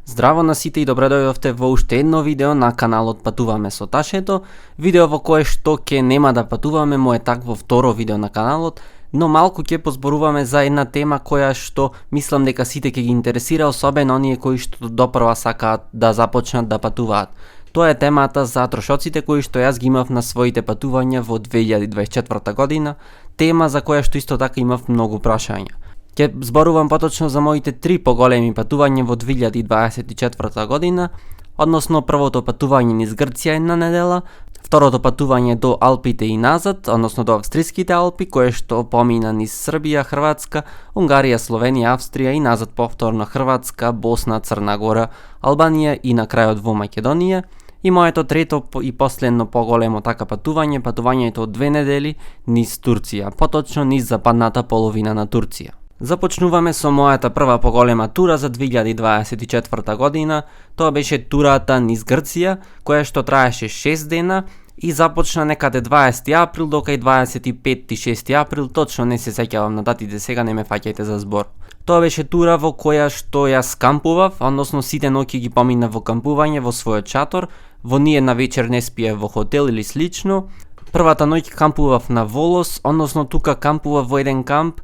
Здраво на сите и добре дојдовте во уште едно видео на каналот Патуваме со Ташето. Видео во кое што ќе нема да патуваме, му е такво второ видео на каналот, но малку ќе позборуваме за една тема која што мислам дека сите ќе ги интересира, особено оние кои што допрва сакаат да започнат да патуваат. Тоа е темата за трошоците кои што јас ги имав на своите патувања во 2024 година, тема за која што исто така имав многу прашања. Ќе зборувам поточно за моите 3 поголеми патувања во 2024 година, односно првото патување низ Грција една недела, второто патување до Алпите и назад, односно до австриските Алпи, кое што помина низ Србија, Хрватска, Унгарија, Словенија, Австрија и назад повторно Хрватска, Босна, Црна Гора, Албанија и на крајот во Македонија. И моето трето и последно поголемо така патувањето од 2 недели низ Турција, поточно низ западната половина на Турција. Започнуваме со мојата прва поголема тура за 2024 година. Тоа беше турата низ Грција, која што траеше 6 дена и започна некаде 20 април до кај 25-6 април, точно не се сеќавам на датите сега, не ме фаќајте за збор. Тоа беше тура во која што јас кампував, односно сите ноќи ги поминав во кампување во својот шатор, во ниедна вечер не спиев во хотел или слично. Првата ноќ кампував на Волос, односно тука кампував во еден камп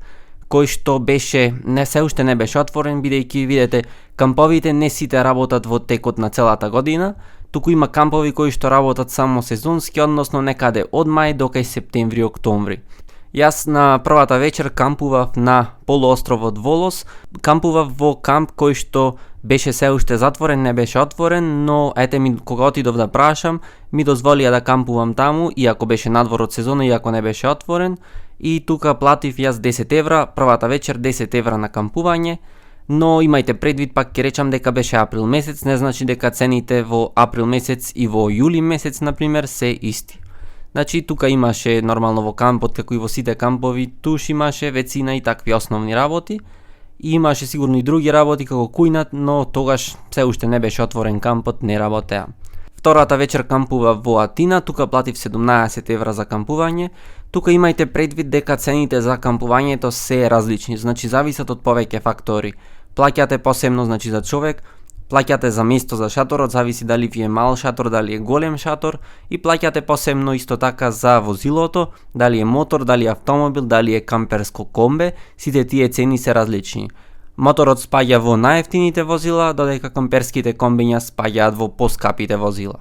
кој што беше, се уште не беше отворен, бидејќи видете, камповите не сите работат во текот на целата година, туку има кампови кои што работат само сезонски, односно некаде од мај до кај септември-октомври. Јас на првата вечер кампував на полуостровот Волос, кампував во камп кој што беше се уште затворен, не беше отворен, но ете ми кога отидов да прашам, ми дозволија да кампувам таму, иако беше надвор од сезона, иако не беше отворен, и тука платив јас 10 евра, првата вечер 10 евра на кампување, но имајте предвид, пак ќе речам дека беше април месец, не значи дека цените во април месец и во јули месец, например, се исти. Значи, тука имаше нормално во кампот, како и во сите кампови, туш имаше вецина и такви основни работи, и имаше сигурно и други работи како кујнат, но тогаш се уште не беше отворен кампот, не работеа. Втората вечер кампував во Атина, тука платив 17 евра за кампување. Тука имајте предвид дека цените за кампувањето се различни, значи зависат од повеќе фактори. Плаќате посебно, значи за човек, плаќате за место за шаторот, зависи дали ви е мал шатор, дали е голем шатор, и плаќате посебно исто така за возилото, дали е мотор, дали е автомобил, дали е камперско комбе, сите тие цени се различни. Моторот спаѓа во најефтините возила, додека камперските комбиња спаѓаат во поскапите возила.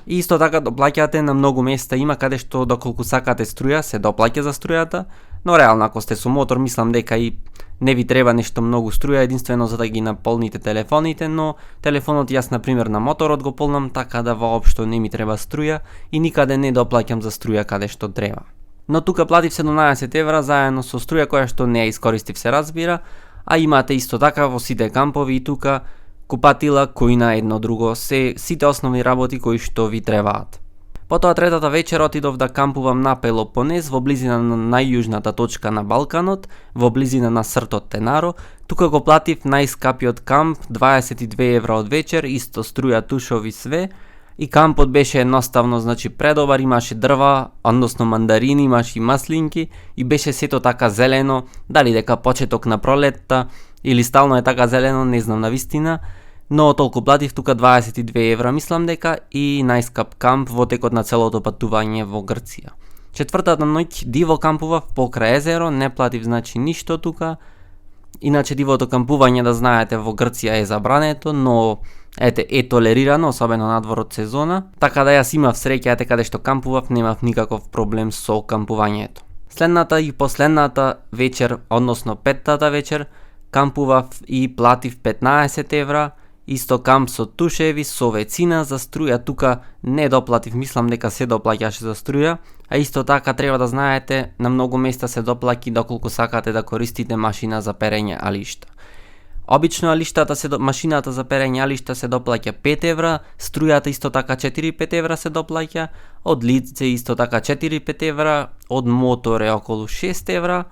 И исто така доплаќате на многу места, има каде што доколку сакате струја, се доплаќа за струјата, но реално ако сте со мотор, мислам дека и не ви треба нешто многу струја, единствено за да ги наполните телефоните, но телефонот јас на пример на моторот го полнам, така да воопшто не ми треба струја и никаде не доплаќам за струја каде што треба. Но тука платив 17 евра заедно со струја која што не ја искористив, се разбира, а имате исто така во сите кампови и тука купатила, кујна, едно друго, сите основни работи кои што ви требаат. Потоа третата вечер отидов да кампувам на Пелопонез, во близина на најјужната точка на Балканот, во близина на сртот Тенаро. Тука го платив најскапиот камп, 22 евра од вечер, исто струја, тушови, све. И кампот беше едноставно, значи предобар, имаше дрва, односно мандарини, имаше и маслинки и беше сето така зелено, дали дека почеток на пролетта или стално е така зелено, не знам на вистина, но толку платив тука 22 евра, мислам дека, и најскап камп во текот на целото патување во Грција. Четвртата ноќ диво кампував покрај езеро, не платив значи ништо тука. Иначе дивото кампување, да знаете, во Грција е забрането, но е толерирано, особено надвор од сезона, така да јас имав среќа, каде што кампував, немав никаков проблем со кампувањето. Следната и последната вечер, односно петтата вечер, кампував и платив 15 евра, исто камп со тушеви, со вецина, за струја тука не доплатив, мислам дека се доплаќаше за струја, а исто така треба да знаете, на многу места се доплаќи доколку сакате да користите машина за перење алишта. Обично машината за перење алишта се доплаќа 5 евра, струјата исто така 4-5 евра се доплаќа, од лице исто така 4-5 евра, од мотор е околу 6 евра,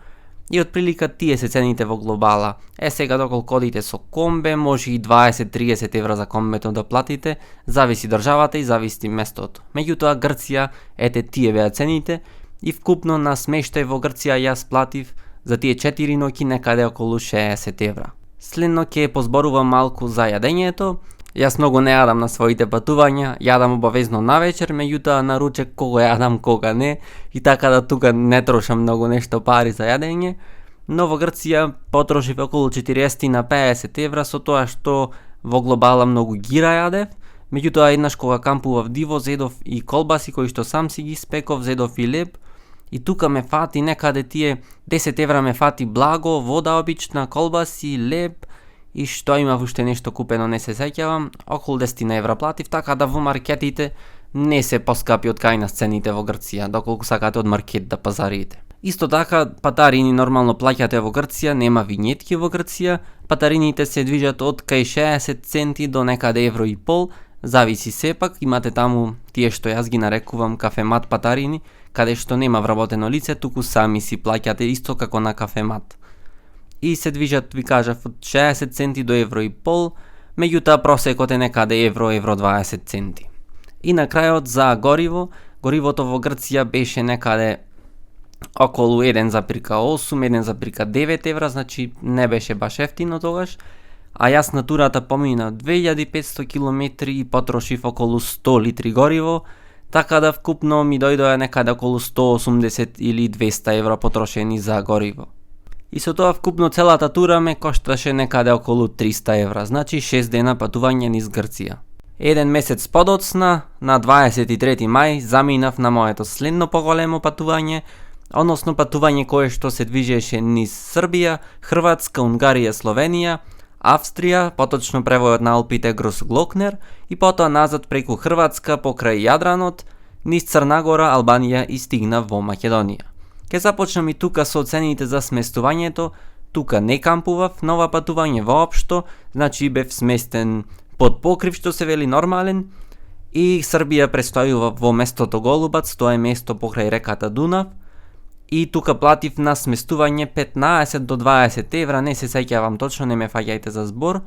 и отприлика тие се цените во глобала. Сега доколку одите со комбе, може и 20-30 евра за комбето да платите, зависи државата и зависи местото. Меѓутоа Грција, тие беа цените, и вкупно на смештај во Грција јас платив за тие 4 ноќи некаде околу 60 евра. Следно ќе позборувам малку за јадењето. Јас многу не јадам на своите патувања, јадам обавезно навечер, меѓутоа на ручек кога јадам, кога не, и така да тука не трошам многу нешто пари за јадење. Но во Грција потрошив околу 40 на 50 евра со тоа што во глобала многу гира јадев. Меѓутоа еднаш кога кампував диво, зедов и колбаси кои што сам си ги спеков, зедов и леб. И тука ме фати некаде тие 10 евра ме фати благо, вода обична, колбаси, леб и што има уште нешто купено не се сеќавам, околу 10 евра платив, така да во маркетите не се поскапи од кај нас цените во Грција, доколку сакате од маркет да пазарите. Исто така, патарини нормално плаќате во Грција, нема винетки во Грција, патарините се движат од кај 60 центи до некаде евро и пол, зависи сепак, имате таму тие што јас ги нарекувам кафемат патарини, каде што нема вработено лице, туку сами си плаќате исто како на кафемат. И се движат, ви кажав, од 60 центи до евро и пол, меѓутоа просекот е некаде евро 20 центи. И на крајот за гориво, горивото во Грција беше некаде околу 1,8, 1,9 евра, значи не беше баш ефтино тогаш, а јас на турата помина 2500 км и потрошив околу 100 литри гориво, така да вкупно ми дојдоа некаде околу 180 или 200 евра потрошени за гориво. И со тоа вкупно целата тура ме кошташе некаде околу 300 евра, значи 6 дена патување низ Грција. Еден месец подоцна, на 23 мај, заминав на моето следно поголемо патување, односно патување кое што се движеше низ Србија, Хрватска, Унгарија, Словенија, Австрија, поточно превојот на Алпите Грос-Глокнер и потоа назад преку Хрватска покрај Јадранот, низ Црна Гора, Албанија и стигнав во Македонија. Ке започнам и тука со оцените за сместувањето, тука не кампував, нова патување воопшто, значи бев сместен под покрив што се вели нормален, и Србија престојува во местото Голубац, тоа е место покрај реката Дунав, и тука платив на сместување 15 до 20 евра, не се сеќавам точно, не ме фаќајте за збор,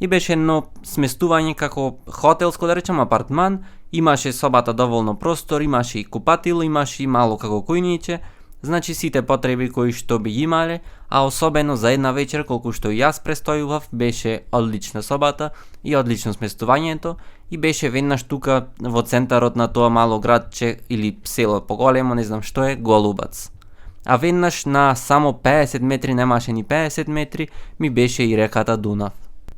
и беше едно сместување како хотелско, да речем, апартман, имаше собата доволно простор, имаше и купатило, имаше и мало како кујниче, значи сите потреби кои што би имале, а особено за една вечер колку што јас престојував, беше одлична собата и одлично сместувањето и беше веднаш тука во центарот на тоа мало градче или село поголемо, не знам што е, Голубац. А веднаш на само 50 метри, немаше ни 50 метри, ми беше и реката Дунав.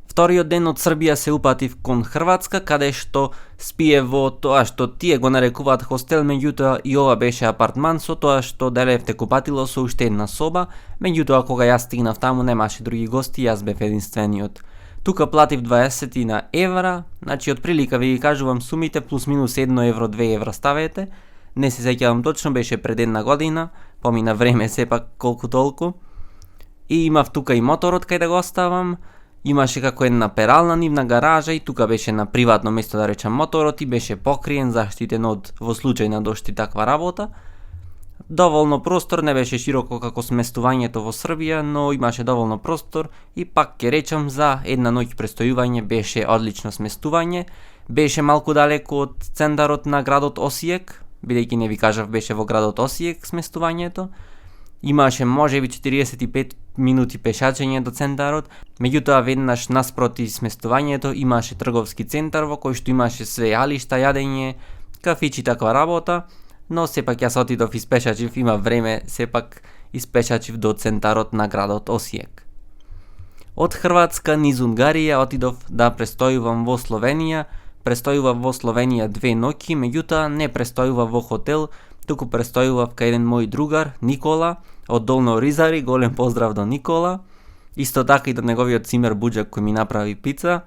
Вториот ден од Србија се упатив кон Хрватска, каде што спие во тоа што тие го нарекуваат хостел, меѓутоа и ова беше апартман со тоа што делевте купатило со уште една соба, меѓутоа кога јас стигнав таму немаше други гости, јас бев единствениот. Тука платив 20 на евра, значи од прилика ви ги кажувам сумите плюс минус 1 евро, 2 евра ставете, не се сеќавам точно, беше пред една година, помина време сепак колку толку. И имав тука и моторот кај да го оставам, имаше како една перална нивна гаража и тука беше на приватно место, да речам, моторот и беше покриен, заштитен од во случај на дошти таква работа. Доволно простор, не беше широко како сместувањето во Србија, но имаше доволно простор и пак ќе речам за една ноќ престојување беше одлично сместување. Беше малку далеко од центарот на градот Осиек, бидејќи не ви кажав беше во градот Осиек сместувањето. Имаше можеби 45 минути пешачење до центарот, меѓутоа веднаш наспроти сместувањето имаше трговски центар во кој што имаше све јалишта, јадење, кафичи, таква работа, но сепак јас отидов и спешачив, има време, сепак испешачив до центарот на градот Осиек. Од Хрватска низ Унгарија отидов да престојувам во Словенија, престојував во Словенија 2 ноќи, меѓутоа не престојував во хотел, туку престојував кај еден мој другар, Никола, од Долно Ризари, голем поздрав до Никола, исто така и до неговиот цимер буџак кој ми направи пица,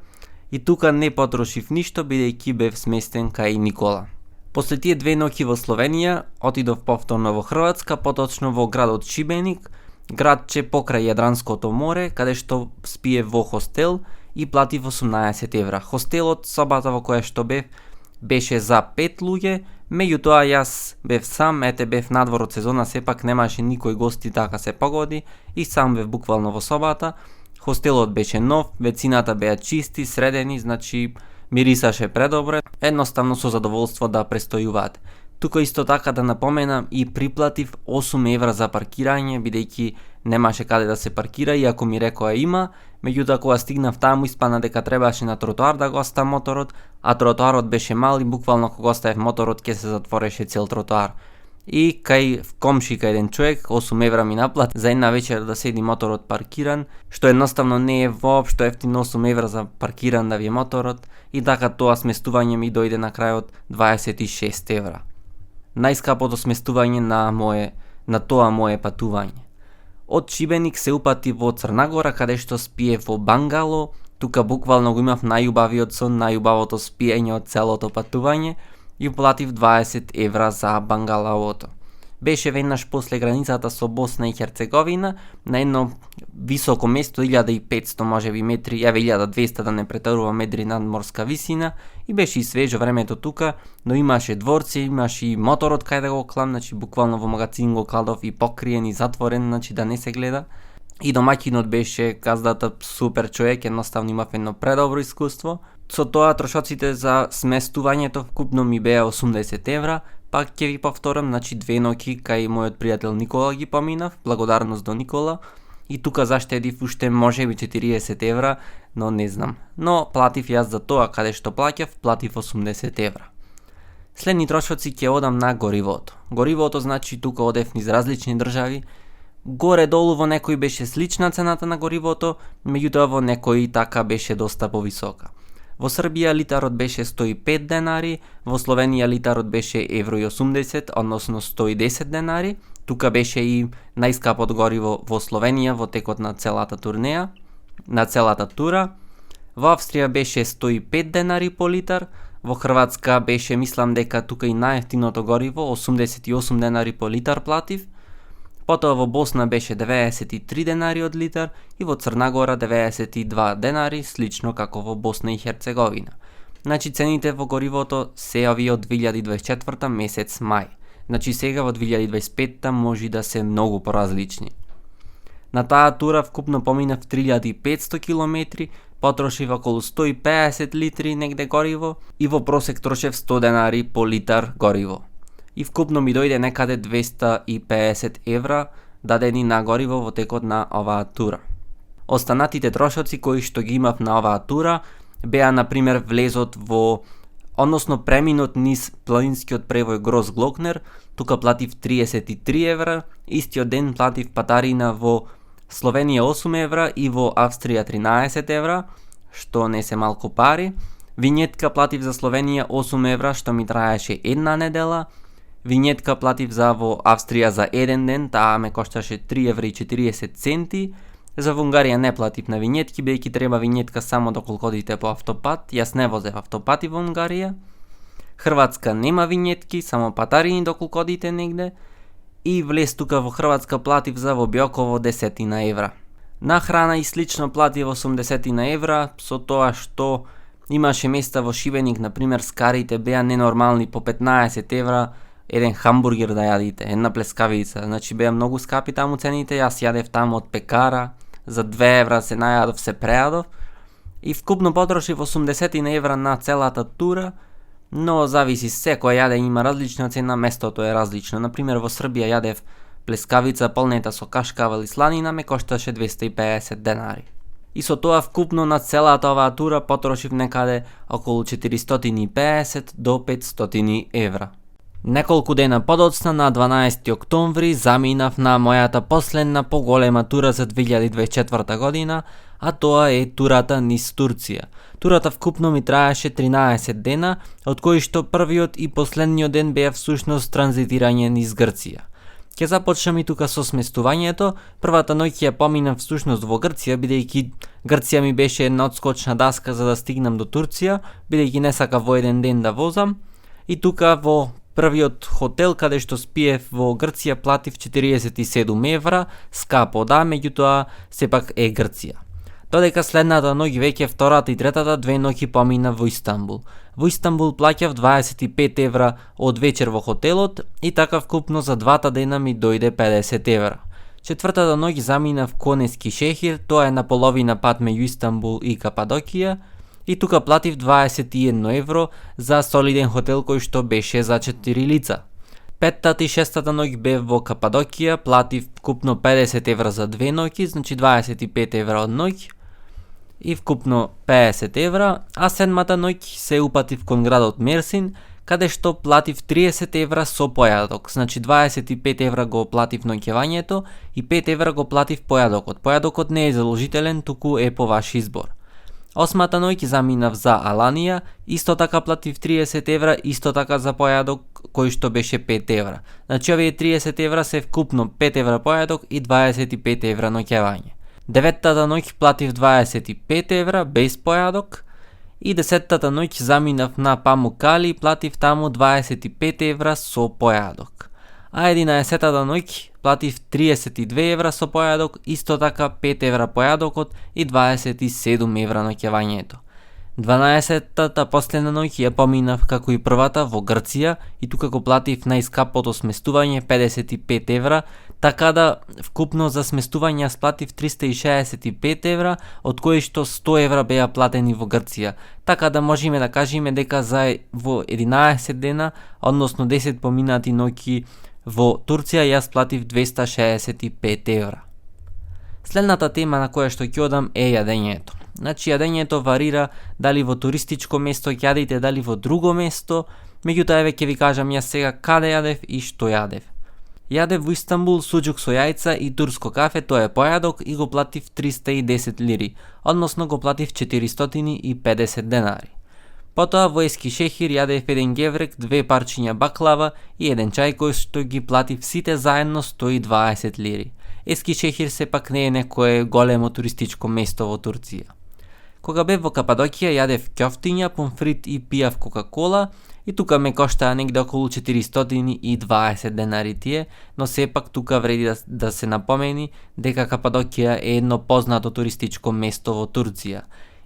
и тука не потрошив ништо, бидејќи бев сместен кај Никола. После тие 2 ноќи во Словенија, отидов повторно во Хрватска, поточно во градот Шибеник, градче покрај Јадранското море, каде што спие во хостел и платив 18 евра. Хостелот, собата во која што бев, беше за 5 луѓе, меѓутоа јас бев сам, ете бев надвор од сезона, сепак немаше никој гости, така се погоди и сам бев буквално во собата. Хостелот беше нов, вецината беа чисти, средени, значи мирисаше предобре, едноставно со задоволство да престојуваат. Тука исто така да напоменам и приплатив 8 евра за паркирање, бидејќи немаше каде да се паркира, иако ми рекоа има, меѓутоа кога стигнав таму испана дека требаше на тротоар да го оставам моторот, а тротоарот беше мал и буквално кога оставев моторот ќе се затвореше цел тротоар. И кај комшика еден човек 8 евра ми наплати за една вечер да седи моторот паркиран, што едноставно не е воопшто ефтино. 8 евра за паркиран да ви е моторот, и така тоа сместување ми дојде на крајот 26 евра. Најскапото сместување на тоа мое патување. Од Шибеник се упати во Црна Гора, каде што спие во бангало. Тука буквално го имав најубавиот сон, најубавото спиење од целото патување и платив 20 евра за бангаловото. Беше веднаш после границата со Босна и Херцеговина, на едно високо место, 1500 можеби метри, 1200 да не претерувам метри надморска висина, и беше и свежо времето тука, но имаше дворци, имаше и моторот кај да го клам, значи буквално во магазин го кладов и покриен и затворен, значи да не се гледа. И домаќинот беше газдата супер човек, едноставно имав едно предобро искуство. Со тоа трошоците за сместувањето вкупно ми беа 80 евра, пак ќе ви повторам, значи 2 ноќи кај мојот пријател Никола ги поминав, благодарност до Никола, и тука заштедив уште можеби 40 евра, но не знам. Но платив јас за тоа, каде што плаќав, платив 80 евра. Следни трошоци ќе одам на горивото. Горивото значи тука одев низ различни држави, горе-долу во некој беше слична цената на горивото, меѓутоа во некој така беше доста повисока. Во Србија литарот беше 105 денари, во Словенија литарот беше евро и 80, односно 110 денари. Тука беше и најскапот гориво во Словенија во текот на целата турнеја, на целата тура. Во Австрија беше 105 денари по литар, во Хрватска беше, мислам дека тука и најефтиното гориво, 88 денари по литар платив. Потоа во Босна беше 93 денари од литар и во Црна Гора 92 денари, слично како во Босна и Херцеговина. Значи цените во горивото се овие од 2024 месец мај. Значи сега во 2025 може да се многу поразлични. На таа тура вкупно поминав 3500 километри, потрошив околу 150 литри негде гориво и во просек трошев 100 денари по литар гориво. И вкупно ми дојде некаде 250 евра дадени на гориво во текот на оваа тура. Останатите трошоци кои што ги имав на оваа тура беа например влезот во, односно преминот низ планинскиот превој Гроз Глокнер, тука платив 33 евра, истиот ден платив патарина во Словенија 8 евра и во Австрија 13 евра, што не се малку пари. Винетка платив за Словенија 8 евра, што ми траеше една недела. Винетка платив за во Австрија за еден ден, таа ме кошташе 3 евра и 40 центи. За Унгарија не платив на винетки, бидејќи треба винетка само доколку одите по автопат. Јас не возев автопати во Унгарија. Хрватска нема винетки, само патарини доколку одите негде. И влез тука во Хрватска платив за во Бјоково 10 евра. На храна и слично платив 80 евра, со тоа што имаше места во Шибеник, например скарите беа ненормални, по 15 евра еден хамбургер да јадите, една плескавица, значи беа многу скапи таму цените. Јас јадев таму од пекара, за 2 евра се најадов, се преадов и вкупно потрошив 80 евра на целата тура, но зависи, секој јадење има различна цена, местото е различно. Например во Србија јадев плескавица полнета со кашкавал и сланина, ме кошташе 250 денари. И со тоа вкупно на целата оваа тура потрошив некаде околу 450 до 500 евра. Неколку дена подоцна, на 12 октомври, заминав на мојата последна поголема тура за 2024 година, а тоа е турата низ Турција. Турата вкупно ми траеше 13 дена, од кои што првиот и последниот ден беа всушност транзитирање низ Грција. Ќе започнам и тука со сместувањето. Првата ноќ ја поминав всушност во Грција, бидејќи Грција ми беше една одскочна даска за да стигнам до Турција, бидејќи не сакав во еден ден да возам. И тука во првиот хотел каде што спиев во Грција платив 47 евра, скапо да, меѓутоа сепак е Грција. Додека следната ноќ, веќе втората и третата, 2 ноќи помина во Истанбул. Во Истанбул плаќав 25 евра од вечер во хотелот и така вкупно за двата дена ми дојде 50 евра. Четвртата ноќ заминав кон Ескишехир, тоа е на половина пат меѓу Истанбул и Кападокија, и тука платив 21 евро за солиден хотел кој што беше за 4 лица. Петтата и шестата ноќ бев во Кападокија, платив вкупно 50 евра за 2 ноќи, значи 25 евра од ноќ и вкупно 50 евра, а седмата ноќ се упатив кон градот Мерсин, каде што платив 30 евра со појадок, значи 25 евра го платив ноќевањето и 5 евра го платив појадокот. Појадокот не е задолжителен, туку е по ваш избор. Осмата ноќ заминав за Аланија, исто така платив 30 евра, исто така за појадок, кој што беше 5 евра. Значи овие 30 евра се вкупно 5 евра појадок и 25 евра ноќевање. Деветтата ноќ платив 25 евра без појадок и 10-тата ноќ заминав на Памуккали и платив таму 25 евра со појадок. А 11-тата ноќ платив 32 евра со појадок, исто така 5 евра појадокот и 27 евра ноќевањето. 12-тата последна ноќ ја поминав како и првата во Грција и тука го платив најскапото сместување 55 евра, така да вкупно за сместување јас платив 365 евра, од кои што 100 евра беа платени во Грција. Така да можеме да кажеме дека за во 11 дена, односно 10 поминати ноќи во Турција јас платив 265 евра. Следната тема на која што ќе одам е јадењето. Значи јадењето варира дали во туристичко место ќе јадете, дали во друго место, меѓутоа еве ќе ви кажам јас сега каде јадев и што јадев. Јадев во Истанбул суџук со јајца и турско кафе, тоа е појадок и го платив 310 лири, односно го платив 450 денари. Потоа во Ескишехир јадев еден геврек, 2 парчиња баклава и еден чај кој што ги платив сите заедно 120 лири. Ескишехир сепак не е некое големо туристичко место во Турција. Кога бев во Кападокија јадев ќофтиња, помфрит и пијав кока-кола и тука ме коштаа негде околу 420 денари тие, но сепак тука вреди да се напомени дека Кападокија е едно познато туристичко место во Турција.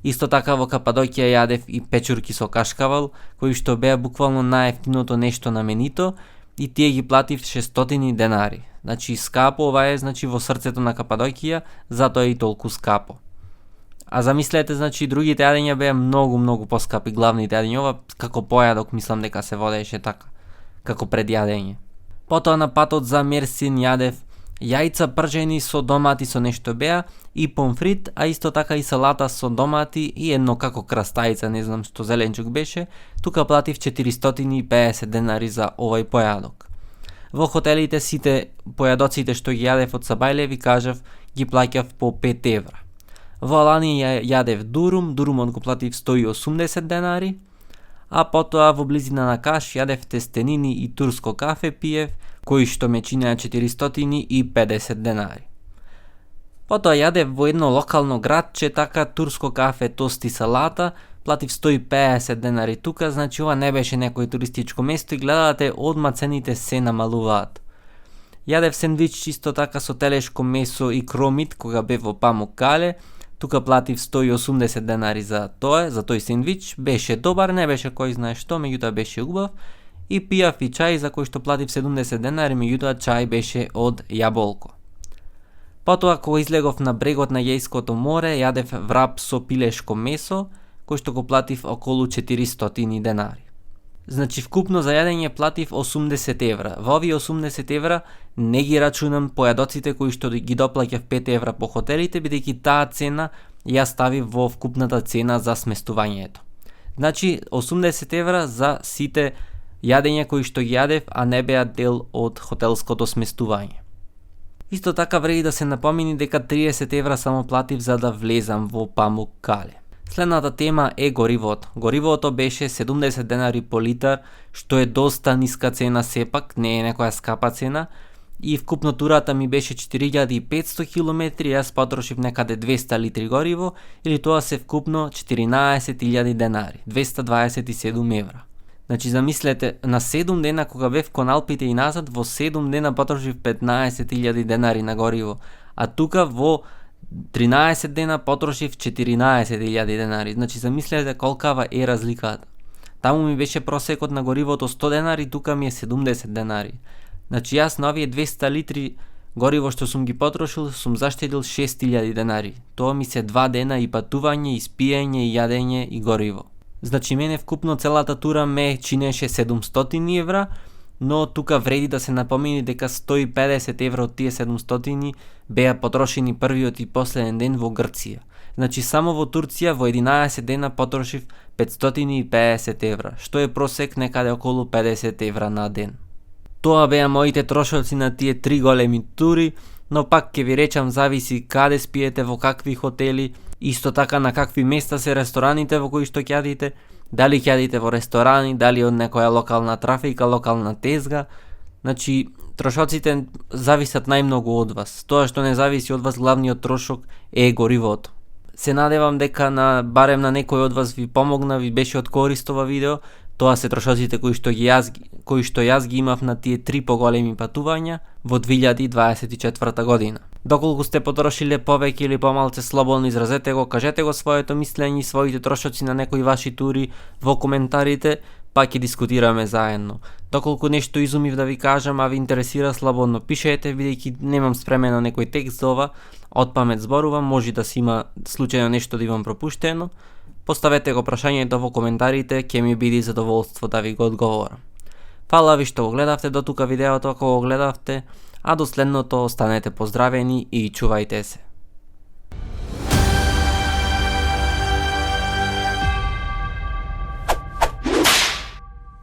Исто така во Кападокија јадев и печурки со кашкавал, кои што беа буквално најефтиното нешто на менито и тие ги платив 600 денари. Значи скапо ова е, значи во срцето на Кападокија, затоа е и толку скапо. А замислете, значи другите јадења беа многу поскапи, главните јадења, ова како појадок мислам дека се водеше така, како предјадење. Потоа на патот за Мерсин јадев јајца пржени со домати со нешто беа и помфрит, а исто така и салата со домати и едно како крастајца, не знам што зеленчук беше, тука платив 450 денари за овој појадок. Во хотелите сите појадоците што ги јадев од Сабајле ви кажав ги плаќав по 5 евра. Во Аланија јадев дурумот го платив 180 денари, а потоа во близина на Каш јадев тестенини и турско кафе пиев, кои што ме чинеа 450 денари. Потоа јадев во едно локално градче, така турско кафе, тост и салата, платив 150 денари тука, значи ова не беше некој туристичко место и гледате одма цените се намалуваат. Јадев сендвич исто така со телешко месо и кромит кога бев во Памуккале, тука платив 180 денари за тој сендвич, беше добар, не беше кој знае што, меѓутоа беше убав, и пијав и чај за кој што платив 70 денари, меѓутоа чај беше од јаболко. Потоа кога излегов на брегот на Јејското море, јадев врап со пилешко месо, кој што го платив околу 400 денари. Значи вкупно за јадење платив 80 евра. Во овие 80 евра не ги рачунам појадоците кои што ги доплаќав 5 евра по хотелите, бидејќи таа цена ја ставив во вкупната цена за сместувањето. Значи 80 евра за сите јадења кои што ги јадев, а не беа дел од хотелското сместување. Исто така вреди да се напомени дека 30 евра само платив за да влезам во Памуккале. Следната тема е горивото. Горивото беше 70 денари по литар, што е доста ниска цена сепак, не е некоја скапа цена, и вкупно турата ми беше 4500 километри, јас потрошив некаде 200 литри гориво, или тоа се вкупно 14.000 денари, 227 евра. Значи замислете, на 7 дена кога бев кон Алпите и назад, во 7 дена потрошив 15.000 денари на гориво, а тука во 13 дена потрошив 14.000 денари. Значи замислете колкава е разликата. Таму ми беше просекот на горивото 100 денари, тука ми е 70 денари. Значи јас на овие 200 литри гориво што сум ги потрошил, сум заштедил 6.000 денари. Тоа ми се 2 дена и патување, и спиење, и јадење, и гориво. Значи мене вкупно целата тура ме чинеше 700 евра, но тука вреди да се напомени дека 150 евро од тие 700 беа потрошени првиот и последен ден во Грција. Значи само во Турција во 11 дена потрошив 550 евра, што е просек некаде околу 50 евра на ден. Тоа беа моите трошоци на тие 3 големи тури, но пак ќе ви речам зависи каде спиете, во какви хотели, исто така на какви места се рестораните во кои што ќе јадите, дали ќе јадите во ресторани, дали од некоја локална трафика, локална тезга. Значи, трошоците зависат најмногу од вас. Тоа што не зависи од вас, главниот трошок е горивото. Се надевам дека барем на некој од вас ви помогна, ви беше од корист ова видео. Тоа се трошоците кои што јас ги имав на тие 3 поголеми патувања во 2024 година. Доколку сте потрошиле повеќе или помалце, слободно изразете го, кажете го своето мислење и своите трошоци на некои ваши тури во коментарите, па ќе дискутираме заедно. Доколку нешто изумив да ви кажам, а ви интересира, слободно пишете, бидејќи немам спремено некој текст за ова, од памет зборувам, може да се има случајно нешто да имам пропуштено. Поставете го прашањето во коментарите, ќе ми биде задоволство да ви го одговорам. Фала ви што го гледавте до тука видеото, ако го гледавте, а до следното останете поздравени и чувајте се.